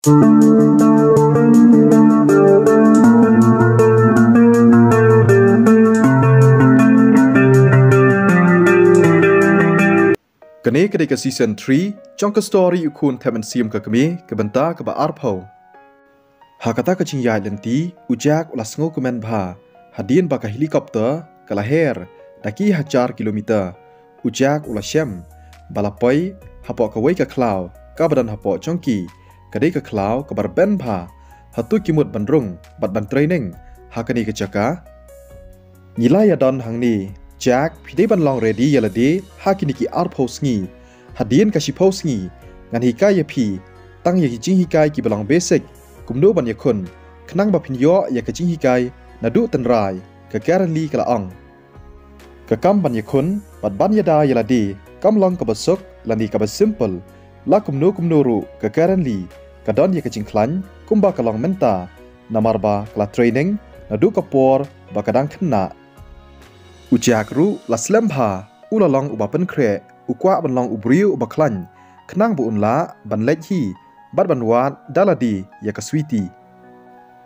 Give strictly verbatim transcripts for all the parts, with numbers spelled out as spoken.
Kane ka dei ka season three jong ka story U Khun Thep Mynsiem ka Kmie ka bynta kaba arphew. Ha kata ka jingïaid lynti, u Jack u la sngewkmen bha hadien ba ka helicopter ka la her da ki hajar kilometer. U Jack u la shem ba la poi hapoh kawei ka khlaw kaba don hapoh jong ki. Ka dei ka khlaw kaba rben bha. Hato ki mut ban rung bad ban training ha kane ka jaka? Ngi la ïa don hangne, Jack, phi dei ban long ready ïa lade ha kine ki arphew sngi. Hadien ka shiphew sngi ngan hikai ïa phi tang ïa ki jinghikai kiba long basic, kumno ban ïakhun, khnang ba phin ïoh ïa ka jinghikai naduh tynrai, ka Karen Lee ka la ong. Ka kam ban ïakhun bad ban ïada ïa lade kam long kaba suk lane kaba simple. La kumno kumno ruh, ka Karen Lee ka don ïa ka jingkhlaiñ kumba ka long mynta, namar ba ka la training naduh ka por ba ka dang khynnah. U Jack ruh la slem bha, u la long uba pynkhreh, u kwah ban long u briew uba khlaiñ, khnang ba un lah ban leit hi bad ban wad da lade ïa ka Sweety.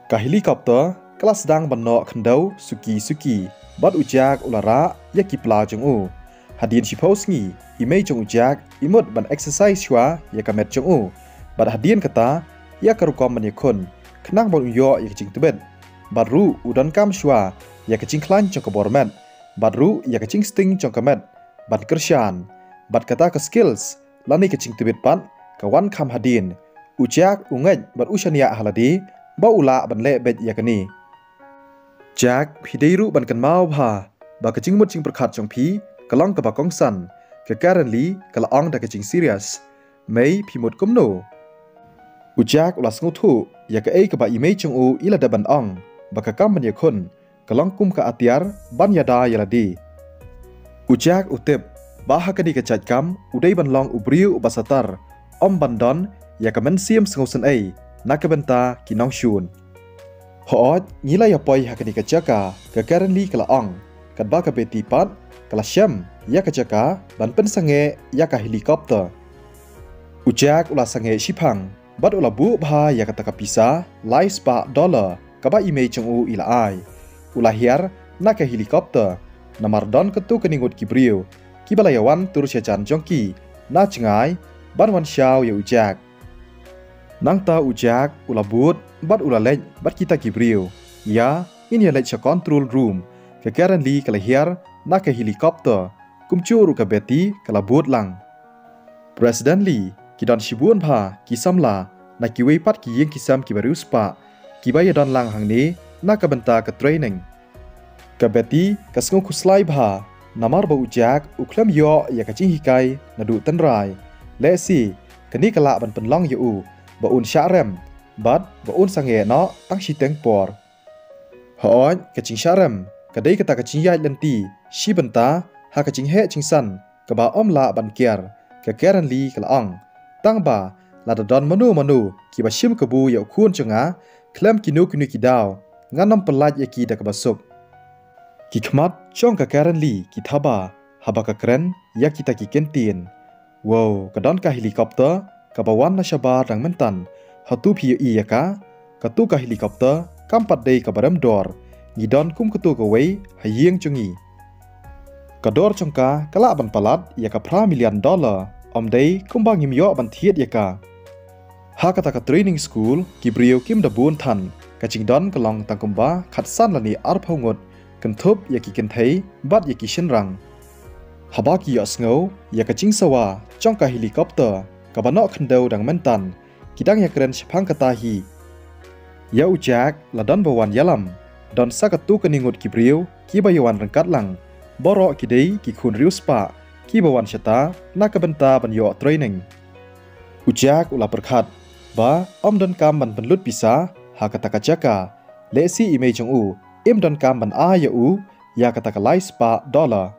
Ka helicopter ka la sdang ban noh khyndew suki suki, bad u Jack u la rah ïa ki pla jong u. Hadien shiphew sngi, i mei jong u Jack i mut ban exercise shuwa ïa ka met jong u. Bad hadien kata, ïa ka rukom ban ïakhun, khnang ban ïoh ïa ka jingtbit. Bad ruh u donkam shuwa ïa ka jingkhlaiñ jong ka bor met, bad ruh ïa ka jingsting jong ka met ban kyrshan. Bad kata ka skills lane ka jingtbit pat ka wan kham hadien. U Jack u ngeit bad u shaniah ha lade ba u lah ban leh beit ïa kane. Jack, phi dei ruh ban kynmaw bha ba ka jingmut jingpyrkhat jong phi ka long kaba kongsan, ka Karen Lee ka la ong da ka jingserious. Mei, phi mut kumno? U Jack u la sngewthuh ïa kaei kaba i mei jong u i la dep ban ong, ba ka kam ban ïakhun ka long kum ka atiar ban ïada ïa lade. U Jack u tip ba ha kane ka jait kam u dei ban long u briew uba satar, ym ban don ïa ka mynsiem sngewsynei na ka bynta ki nongshun. Hooid, ngi la ïa poi ha kane ka jaka, ka Karen Lee ka la ong, katba ka Betty pat ka la shem ïa ka jaka ban pynsangeh ïa ka helicopter. U Jack u la sangeh shiphang bad u la buh bha ïa kata ka pisa lai spah dollar kaba i mei jong u i la ai. U la hiar na ka helicopter, namar don katto katne ngut ki briew kiba la ïa wan tur sha jan jong ki na jngai ban wan shaw ïa u Jack. Nangta u Jack u la bud bad u la leit bad kita ki briew. Ïa, ngin ïa leit sha control room, ka Karen Lee ka la hiar na ka helicopter, kumjuh ruh ka Betty ka la bud lang. President Lee, ki don shibun bha ki samla na kiwei pat ki ïing ki sem kiba riewspah kiba ïa don lang hangne na ka bynta ka training. Ka Betty ka sngew khuslai bha namar ba u Jack u khlem ïoh ïa ka jinghikai naduh tynrai. Lehse kane ka lah ban pynlong ïa u ba un shah rem bad ba un sangeh noh tang shiteng por. Hooid, ka jingshah rem ka dei kata ka jingïaid lynti shi bynta ha ka jingheh jingsan kaba ym lah ban kiar, ka Karen Lee ka la ong. Tang ba lada don mano mano kiba shim kabu ïa u khun jong nga, khlem kino kino ki daw ngan ym pyllait ïa ki da kaba suk. Ki khmat jong ka Karen Lee ki thaba haba ka kren ïa kita ki kyntien. Wow, ka don ka helicopter kaba wan na shabar dang mynta. Hato phi ïohi ïa ka? Kato ka helicopter kam pat dei kaba rem dor. Ngi don kum kato kawei ha ïing jong ngi. Ka dor jong ka ka lah ban palat ïa ka phra million dollar. Ym dei kumba ngim ïoh ban thied ïa ka. Ha kata ka training school ki briew kim da bun than, ka jingdon ka long tang kumba khatsan lane arphew ngut, kynthup ïa ki kynthei bad ïa ki shynrang. Haba ki ïohsngew ïa ka jingsawa jong ka helicopter kaba noh khyndew dang mynta, ki dang ïakren shaphang kata hi. Ïa u Jack la don ba wan ïalam, don sa katto katne ngut ki briew kiba ïa wan ryngkat lang. Baroh ki dei ki khun riewspah kiba wan shata na ka bynta ban ïoh training. U Jack u la pyrkhat ba ym donkam ban pynlut pisa ha kata ka jaka. Lehse i mei jong u im donkam ban ai ïa u ïa kata ka lai spah dollar.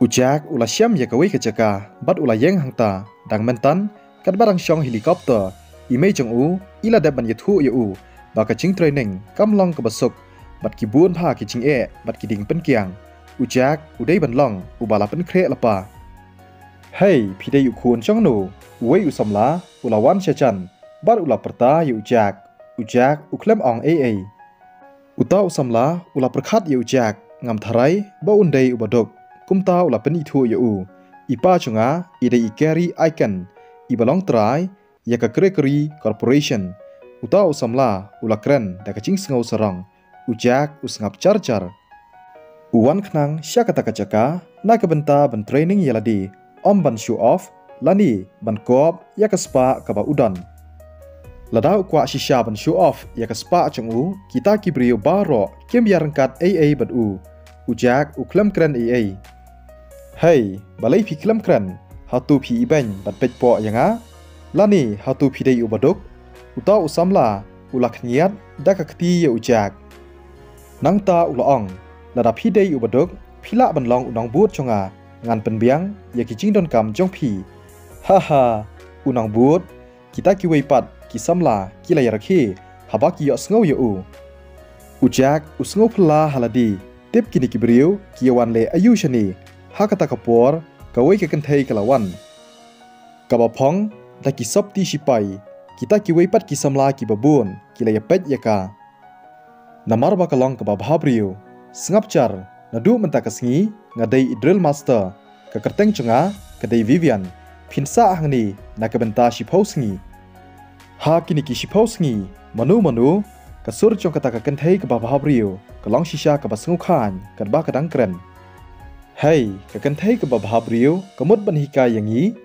U Jack u la shem ïa kawei ka jaka bad u la ïeng hangta. Dang mynta katba dang shong helicopter, i mei jong u i la dep ban ïathuh ïa u ba ka jingtraining kam long kaba suk bad ki bun bha ki jingeh bad ki dieng pynkiang. U Jack u dei ban long uba la pynkhreh lypa. Hei, phi dei u khun jong no? Uwei u samla u la wan sha jan, bad u la pyrta ïa u Jack. U Jack u khlem ong ei ei. Uta u samla u la pyrkhat ïa u Jack, ngam tharai ba un dei u baduk. Kumta u la pynithuh ïa u, i pa jong nga i dei i Gary Aiken, i ba long trai ïa ka Gregory Corporation. Uta u samla u la kren da ka jingsngew sarong. U Jack u sngap jar jar. U wan khnang sha kata ka jaka na ka bynta ban training ïa lade, ym ban show off lane ban kop ïa ka spah kaba u don. Lada u kwah shisha ban show off ïa ka spah jong u, kita ki briew baroh kim ïa ryngkat ei ei bad u. U Jack u khlem kren ei ei. Hei, balei phi khlem kren? Hato phi ibeiñ ban peit poh ïa nga? Lane hato phi dei u baduk? Uta u samla u la khñiat da ka kti ïa u Jack. Nangta u la ong, lada phi dei u baduk, phi lah ban long u nongbud jong nga, ngan pynbiang ïa ki jingdonkam jong phi. Ha ha, u nongbud, kita kiwei pat ki samla ki la ïa rakhe haba ki ïohsngew ïa u. U Jack u sngew phylla ha lade, tip kine ki briew ki ïa wan leh aïu shane ha kata ka por, kawei ka kynthei ka la wan. Kaba phong da ki sopti shipai, kita kiwei pat ki samla kiba bun ki la ïa peit ïa ka. Namar ba ka long kaba bhabriew, sngap jar, naduh mynta ka sngi nga dei i drill master. Ka kyrteng jong nga ka dei Vivian. Phin sah hangne na ka bynta shiphew sngi. Ha kine ki shiphew sngi, mano mano, ka sur jong kata ka kynthei kaba bhabriew ka long shisha kaba sngewkhan katba ka dang kren. Hei, ka kynthei kaba bhabriew ka mut ban hikai ïa ngi.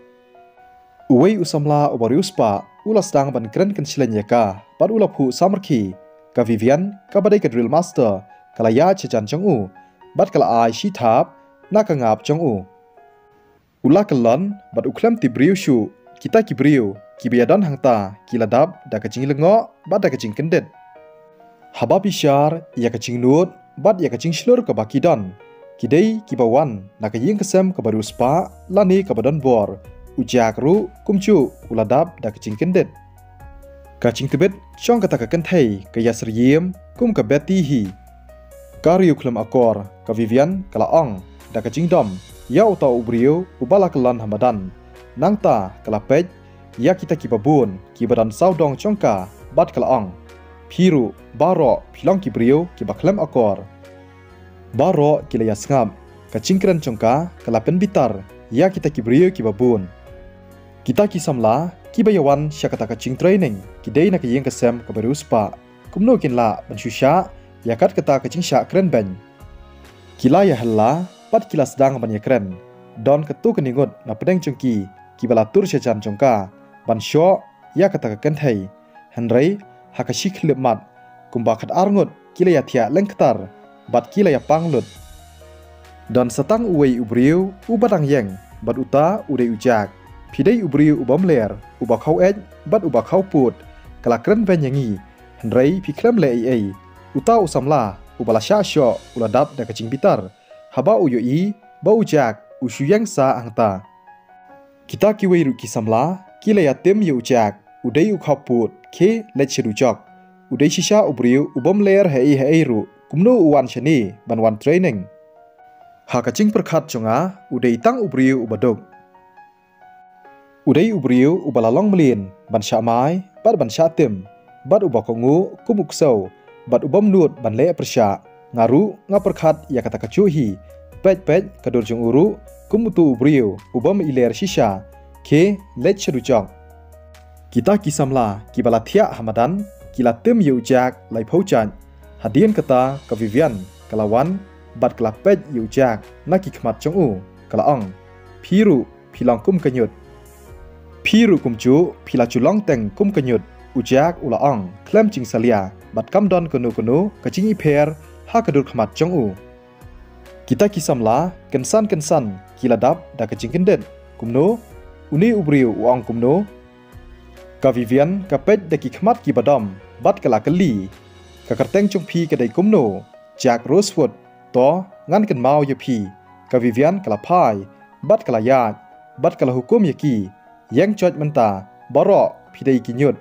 Uwei u samla uba riewspah u la sdang ban kren kynshlei ïa ka bad u la phuh samrkhie. Ka Vivian kaba dei ka drill master ka la ïaid sha jan jong u bad ka la ai shi thap na ka ngap jong u. U la kyllon bad u khlem tip briew shuh. Kita ki briew kiba ïa don hangta ki la dap da ka jinglyngngoh bad da ka jingkyndit. Haba bishar ïa ka jingnud bad ïa ka jingshlur kaba ki don, ki dei kiba wan na ka ïing ka sem kaba riewspah lane kaba don bor. U Jack ruh kumjuh u la dap da ka jingkyndit. Ka jingtbit jong kata ka kynthei ka ïa syriem kum ka Betty hi. Ka riewkhlem akor ka Vivian ka la ong da ka jingdom ïa uta u briew uba la kyllon ha madan. Nangta ka la peit ïa kita kiba bun kiba don sawdong jong ka bad ka la ong, phi ruh baroh phi long ki briew kiba khlem akor. Baroh ki la ïa sngap. Ka jingkren jong ka ka la pynbitar ïa kita ki briew kiba bun. Kita ki samla kiba ïa wan sha kata ka jingtraining ki dei na ka ïing ka sem kaba riewspah. Kumno kin lah ban shu shah ïa kat kata ka jingshah kren beiñ? Ki la ïa hella bad ki la sdang ban ïa kren. Don katto katne ngut na pdeng jong ki kiba la tur sha jan jong ka ban shoh ïa kata ka kynthei. Hynrei ha ka shi khyllipmat kumba khatar ngut ki la ïa thiah lyngktar bad ki la ïa pang lut. Don sa tang uwei u briew uba dang ïeng bad uta u dei u Jack. Phi dei u briew uba mler, uba khaweit bad uba khawpud. Ka la kren beiñ ïa ngi, hynrei phi khlem leh ei ei. Uta u samla uba la shah shoh u la dap da ka jingbitar haba u ïohi ba u Jack u shu ïeng sah hangta. Kita kiwei ruh ki samla ki la ïa tim ïa u Jack, u dei u khawpud, khie leit sha dujok. U dei shisha u briew uba mler haei haei ruh, kumno u wan shane ban wan training? Ha ka jingpyrkhat jong nga u dei tang u briew uba duk. U dei u briew uba la long mlien ban shah mai bad ban shah tim, bad uba kohnguh kum u ksew bad ubym nud ban leh pyrshah. Nga ruh nga pyrkhat ïa kata kajuh hi. Peit peit ka dur jong u ruh kum uto u briew ubym iler shisha. Khie leit sha dujok. Kita ki samla kiba la thiah ha madan ki la tim ïa u Jack laiphew jait. Hadien kata ka Vivian ka la wan bad ka la peit ïa u Jack na ki khmat jong u, ka la ong, phi ruh phi long kum ka ñiut. Phi ruh kumjuh phi la ju long teng kum ka ñiut, u Jack u la ong khlem jingsalia bad kam don kano kano ka jingipher ha ka dur khmat jong u. Kita ki samla kynsan kynsan ki la dap da ka jingkyndit. Kumno? Une u briew u ong kumno? Ka Vivian ka peit da ki khmat kiba dom bad ka la kylli, ka kyrteng jong phi ka dei kumno? Jack Rosewood. To ngan kynmaw ïa phi. Ka Vivian ka la phai bad ka la ïaid bad ka la hukum ïa ki, ïeng joit mynta, baroh phi dei ki ñiut.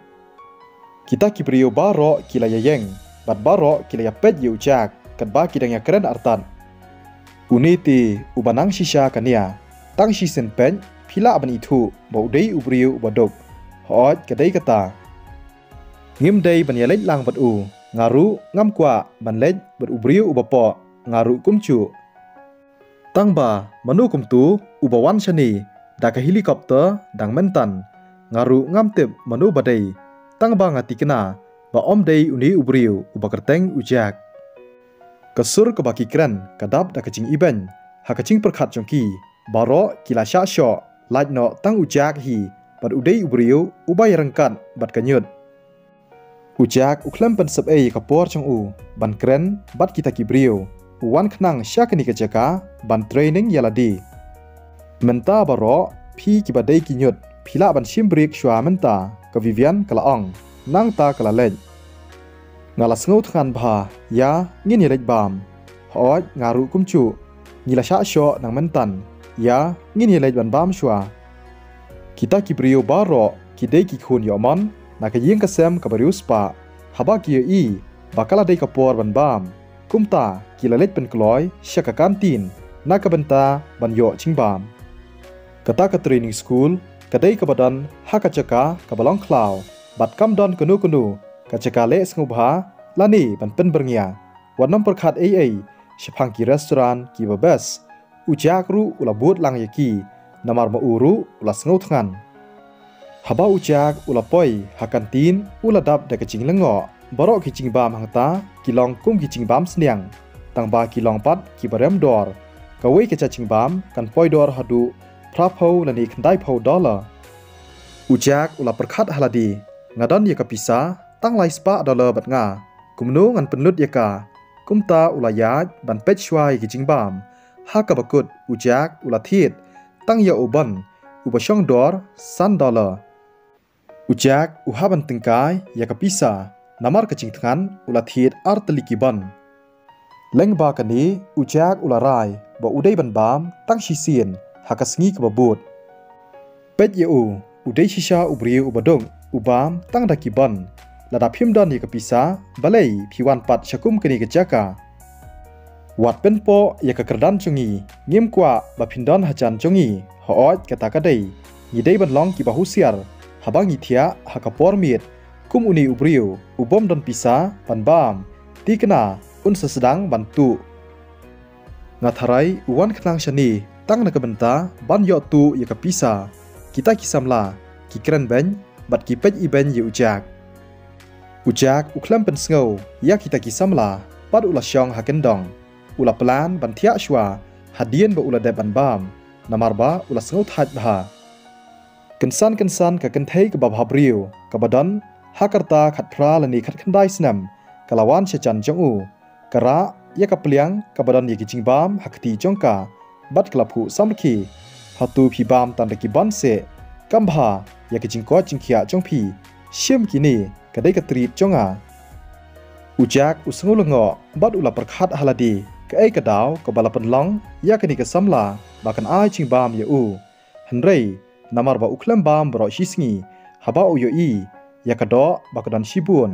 Kita ki briew baroh ki la ïa ïeng bad baroh ki la ïa peit ïa u Jack katba ki dang ïa kren artat. Une te uba nang shisha ka nia. Tang shisien peit phi lah ban ithuh ba u dei u briew uba duk. Hooid ka dei kata. Ngim dei ban ïaleit lang bad u. Nga ruh ngam kwah ban leit bad u briew uba poh. Nga ruh kumjuh. Tang ba mano kumto uba wan shane da ka helicopter dang mynta. Nga ruh ngam tip mano ba dei. Tang ba nga tikna ba ym dei une u briew uba kyrteng u Jack. Ka sur kaba ki kren ka dap da ka jingibeiñ. Ha ka jingpyrkhat jong ki, baroh ki la shah shoh, lait noh tang u Jack hi, bad u dei u briew uba ïaryngkat bad ka ñiut. U Jack u khlem pynsep ei ïa ka por jong u ban kren bad kita ki briew. U wan khnang sha kane ka jaka ban training ïa lade. Mynta baroh phi kiba dei ki ñiut phi lah ban shim brek shuwa mynta, ka Vivian ka la ong. Nangta ka la leit. Nga la sngew thngan bha ïa ngin ïaleit bam. Hooid, nga ruh kumjuh. Ngi la shah shoh nang mynta. Ïa ngin ïaleit ban bam shuwa. Kita ki briew baroh ki dei ki khun ïohmon na ka ïing ka sem kaba riewspah. Haba ki ïohi ba ka la dei ka por ban bam, kumta ki la leit pynkloi sha ka kantin na ka bynta ban ïoh jingbam. Kata ka training school ka dei kaba don ha ka jaka kaba long khlaw, bad kam don kano kano ka jaka leh sngewbha lane ban pynbyrngia. Wat nym pyrkhat ei ei shaphang ki restaurant kiba best. U Jack ruh u la bud lang ïa ki, namar ma u ruh u la sngew thngan. Haba u Jack u la poi ha kantin, u la dap da ka jinglyngngoh. Baroh ki jingbam hangta ki long kum ki jingbam sniang, tang ba ki long pat kiba rem dor. Kawei ka jait jingbam kan poi dor haduh phraphew lane khyndaiphew dollar. U Jack u la pyrkhat ha lade, nga don ïa ka pisa tang lai spah dollar bad nga, kumno ngan pynlut ïa ka? Kumta u la ïaid ban peit shuwa ïa ki jingbam. Ha kaba kut u Jack u la thied tang ïa u bun uba shong dor san dollar. U Jack u hap ban tyngkai ïa ka pisa, namar ka jingthngan u la thied ar tylli ki bun. Lyngba kane u Jack u la rai ba u dei ban bam tang shisien ha ka sngi kaba bud. Peit ïa u, u dei shisha u briew uba duk, u bam tang da ki bun. Lada phim don ïa ka pisa, balei phi wan pat sha kum kane ka jaka? Wat pynpoh ïa ka kyrdan jong ngi, ngim kwah ba phin don hajan jong ngi. Hooid, kata ka dei, ngi dei ban long kiba husiar haba ngi thiah ha ka por miet. Kum une u briew u bym don pisa ban bam, tikna un sa sdang ban tuh. Nga tharai u wan khnang shane tang na ka bynta ban ïoh tuh ïa ka pisa. Kita ki samla ki kren beiñ bad ki peit ibeiñ ïa u Jack. U Jack u khlem pynsngew ïa kita ki samla bad u la shong ha kyndong. U la plan ban thiah shuwa hadien ba u la dep ban bam, namar ba u la sngew thait bha. Kynsan kynsan ka kynthei kaba bhabriew kaba don ha ka rta khatphra lane khatkhyndai snem ka la wan sha jan jong u. Ka rah ïa ka pliang kaba don ïa ki jingbam ha kti jong ka bad ka la phuh samrkhie. Hato phi bam tang da ki bun seh? Kam bha ïa ka jingkoit jingkhiah jong phi. Shim kine, ka dei ka treat jong nga. U Jack u sngew lyngngoh bad u la pyrkhat ha lade, kaei ka daw kaba la pynlong ïa kane ka samla ba kan ai jingbam ïa u. Hynrei namar ba u khlem bam baroh shi sngi, haba u ïohi ïa ka doh ba ka don shibun,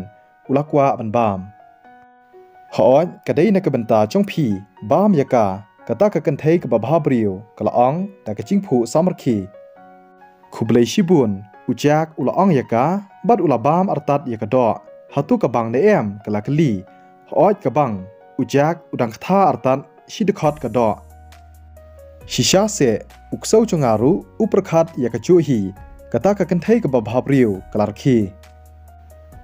u la kwah ban bam. Hooid, ka dei na ka bynta jong phi, bam ïa ka, kata ka kynthei kaba bhabriew ka la ong da ka jingphuh samrkhie. Khublei shibun, u Jack u la ong ïa ka bad u la bam artat ïa ka doh. Hato ka bang ne em? Ka la kylli. Hooid ka bang, u Jack u dang ktha artat shi dkhot ka doh. Shisha seh, u ksew jong nga ruh u pyrkhat ïa kajuh hi, kata ka kynthei kaba bhabriew ka la rkhie.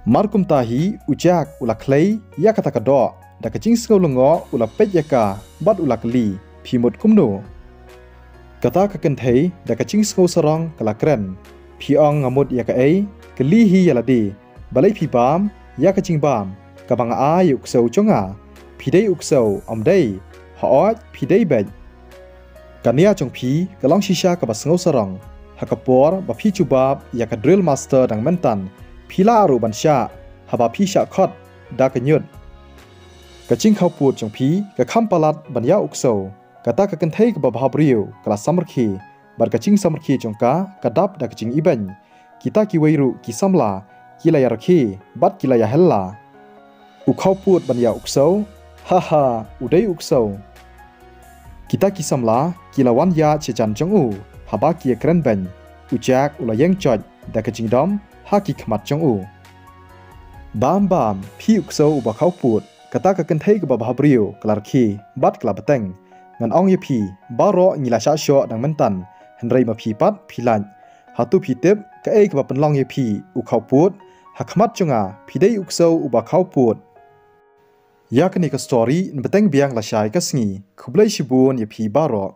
Mar kumta hi u Jack u la khlei ïa kata ka doh, da ka jingsngew lyngngoh u la peit ïa ka bad u la kylli, phi mut kumno? Kata ka kynthei da ka jingsngew sarong ka la kren, phi ong nga mut ïa kaei? Kylli hi ïa lade, balei phi bam ïa ka jingbam kaba nga ai ïa u ksew jong nga? Phi dei u ksew, ym dei? Hooid, phi dei beit. Ka nia jong phi ka long shisha kaba sngew sarong. Ha ka por ba phi jubab ïa ka drill master dang mynta, phi lah ruh ban shah, haba phi shah khot da ka ñiut. Ka jingkhawpud jong phi ka kham palat ban ïa u ksew. Kata ka kynthei kaba bhabriew ka la samrkhie, bad ka jingsamrkhie jong ka ka dap da ka jingibeiñ. Kita kiwei ruh ki samla ki la ïa rkhie bad ki la ïa hella. U khawpud ban ïa u ksew, ha ha, u dei u ksew. Kita ki samla ki la wan ïaid sha jan jong u, haba ki ïa kren beiñ. U Jack u la ïeng joit da ka jingdom ha ki khmat jong u. Bam bam, phi u ksew uba khawpud, kata ka kynthei kaba bhabriew, ka la rkhie bad ka la bteng. Ngan ong ïa phi, baroh ngi la shah shoh dang mynta, hynrei ma phi pat phi lait. Hato phi tip kaei kaba pynlong ïa phi u khawpud? Ha khmat jong nga phi dei u ksew uba khawpud. Ïa kane ka story ngan bteng biang lashai ka sngi. Khublei shibun ïa phi baroh.